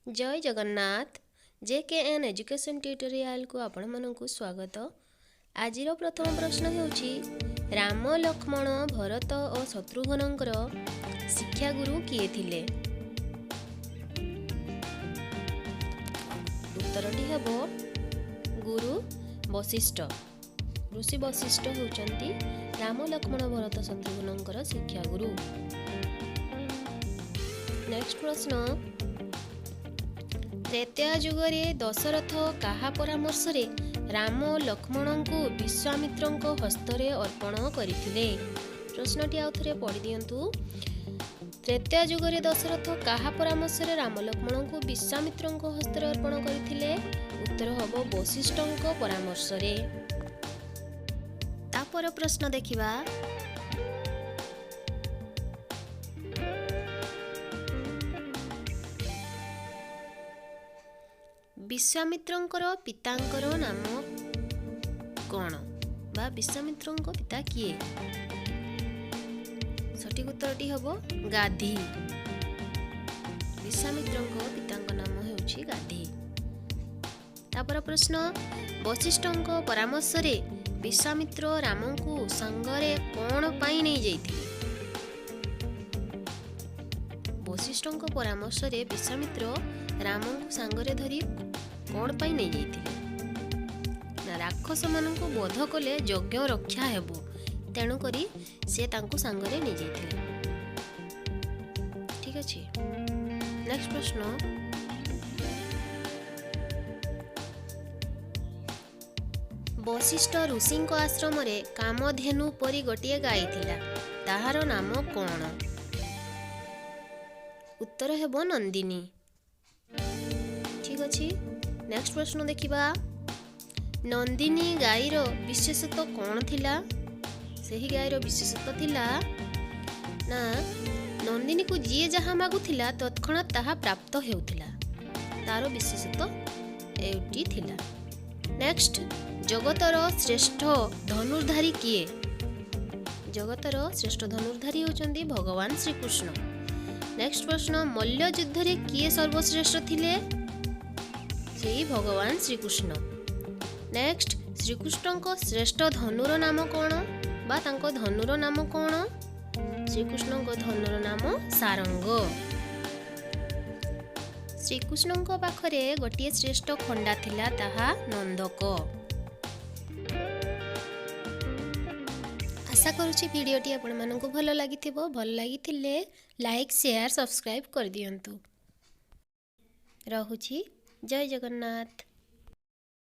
ଜୟ Jagannath. ଜେ.କେ.ଏନ୍ education ଟ୍ୟୁଟୋରିଆଲକୁ ଆପଣମାନଙ୍କୁ ସ୍ୱାଗତ। ଆଜିର ପ୍ରଥମ ପ୍ରଶ୍ନ ହେଉଛି, ରାମ, ଲକ୍ଷ୍ମଣ, ଭରତ ଓ ଶତ୍ରୁଘ୍ନଙ୍କର ଶିକ୍ଷାଗୁରୁ କିଏ ଥିଲେ? ଉତ୍ତରଟି ହେବ ଗୁରୁ ବଶିଷ୍ଠ। ଋଷି ବଶିଷ୍ଠ ହେଉଛନ୍ତି ରାମ, ଲକ୍ଷ୍ମଣ, ଭରତ, ଶତ୍ରୁଘ୍ନଙ୍କର ଶିକ୍ଷାଗୁରୁ। ନେକ୍ସଟ ପ୍ରଶ୍ନ, ତ୍ରେତୟା ଯୁଗରେ ଦଶରଥ କାହା ପରାମର୍ଶରେ ରାମ ଲକ୍ଷ୍ମଣଙ୍କୁ ବିଶ୍ୱାମିତ୍ରଙ୍କ ହସ୍ତରେ ଅର୍ପଣ କରିଥିଲେ? ପ୍ରଶ୍ନଟି ଆଉ ଥରେ ପଢ଼ିଦିଅନ୍ତୁ। ତ୍ରେତୟା ଯୁଗରେ ଦଶରଥ କାହା ପରାମର୍ଶରେ ରାମ ଲକ୍ଷ୍ମଣଙ୍କୁ ବିଶ୍ୱାମିତ୍ରଙ୍କ ହସ୍ତରେ ଅର୍ପଣ କରିଥିଲେ? ଉତ୍ତର ହେବ ବଶିଷ୍ଠଙ୍କ ପରାମର୍ଶରେ। ତାପର ପ୍ରଶ୍ନ ଦେଖିବା। ବିଶ୍ୱାମିତ୍ରଙ୍କର ପିତାଙ୍କର ନାମ କ'ଣ ବା ବିଶ୍ୱାମିତ୍ରଙ୍କ ପିତା କିଏ? ସଠିକ ଉତ୍ତରଟି ହେବ ଗାଧି। ବିଶ୍ୱାମିତ୍ରଙ୍କ ପିତାଙ୍କ ନାମ ହେଉଛି ଗାଧି। ତାପର ପ୍ରଶ୍ନ, ବଶିଷ୍ଠଙ୍କ ପରାମର୍ଶରେ ବିଶ୍ୱାମିତ୍ର ରାମଙ୍କୁ ସାଙ୍ଗରେ କ'ଣ ପାଇଁ ନେଇଯାଇଥିଲେ? ବଶିଷ୍ଠଙ୍କ ପରାମର୍ଶରେ ବିଶ୍ୱାମିତ୍ର ରାମଙ୍କୁ ସାଙ୍ଗରେ ଧରି କ'ଣ ପାଇଁ ନେଇଯାଇଥିଲେ? ନା, ରାକ୍ଷସମାନଙ୍କୁ ବଧ କଲେ ଯଜ୍ଞ ରକ୍ଷା ହେବ, ତେଣୁକରି ସେ ତାଙ୍କୁ ସାଙ୍ଗରେ ନେଇଯାଇଥିଲେ। ଠିକ ଅଛି, ନେକ୍ସଟ ପ୍ରଶ୍ନ, ବଶିଷ୍ଠ ଋଷିଙ୍କ ଆଶ୍ରମରେ କାମଧେନୁ ପରି ଗୋଟିଏ ଗାଈ ଥିଲା, ତାହାର ନାମ କ'ଣ? ଉତ୍ତର ହେବ ନନ୍ଦିନୀ। ଠିକ ଅଛି, ନେକ୍ସଟ ପ୍ରଶ୍ନ ଦେଖିବା। ନନ୍ଦିନୀ ଗାଈର ବିଶେଷତ୍ୱ କ'ଣ ଥିଲା? ସେହି ଗାଈର ବିଶେଷତ୍ୱ ଥିଲା ନା, ନନ୍ଦିନୀକୁ ଯିଏ ଯାହା ମାଗୁଥିଲା ତତ୍କ୍ଷଣାତ୍ ତାହା ପ୍ରାପ୍ତ ହେଉଥିଲା। ତାର ବିଶେଷତ୍ୱ ଏଇଟି ଥିଲା। ନେକ୍ସଟ, ଜଗତର ଶ୍ରେଷ୍ଠ ଧନୁର୍ଧାରୀ କିଏ? ଜଗତର ଶ୍ରେଷ୍ଠ ଧନୁର୍ଧାରୀ ହେଉଛନ୍ତି ଭଗବାନ ଶ୍ରୀକୃଷ୍ଣ। ନେକ୍ସଟ ପ୍ରଶ୍ନ, ମଲ୍ଲଯୁଦ୍ଧରେ କିଏ ସର୍ବଶ୍ରେଷ୍ଠ ଥିଲେ? ସେଇ ଭଗବାନ ଶ୍ରୀକୃଷ୍ଣ। ନେକ୍ସଟ, ଶ୍ରୀକୃଷ୍ଣଙ୍କ ଶ୍ରେଷ୍ଠ ଧନୁର ନାମ କ'ଣ ବା ତାଙ୍କ ଧନୁର ନାମ କ'ଣ? ଶ୍ରୀକୃଷ୍ଣଙ୍କ ଧନୁର ନାମ ସାରଙ୍ଗ। ଶ୍ରୀକୃଷ୍ଣଙ୍କ ପାଖରେ ଗୋଟିଏ ଶ୍ରେଷ୍ଠ ଖଣ୍ଡା ଥିଲା, ତାହା ନନ୍ଦକ। ଆଶା କରୁଛି ଭିଡ଼ିଓଟି ଆପଣମାନଙ୍କୁ ଭଲ ଲାଗିଥିବ। ଭଲ ଲାଗିଥିଲେ ଲାଇକ୍, ସେୟାର, ସବସ୍କ୍ରାଇବ୍ କରିଦିଅନ୍ତୁ। ରହୁଛି, ଜୟ ଜଗନ୍ନାଥ।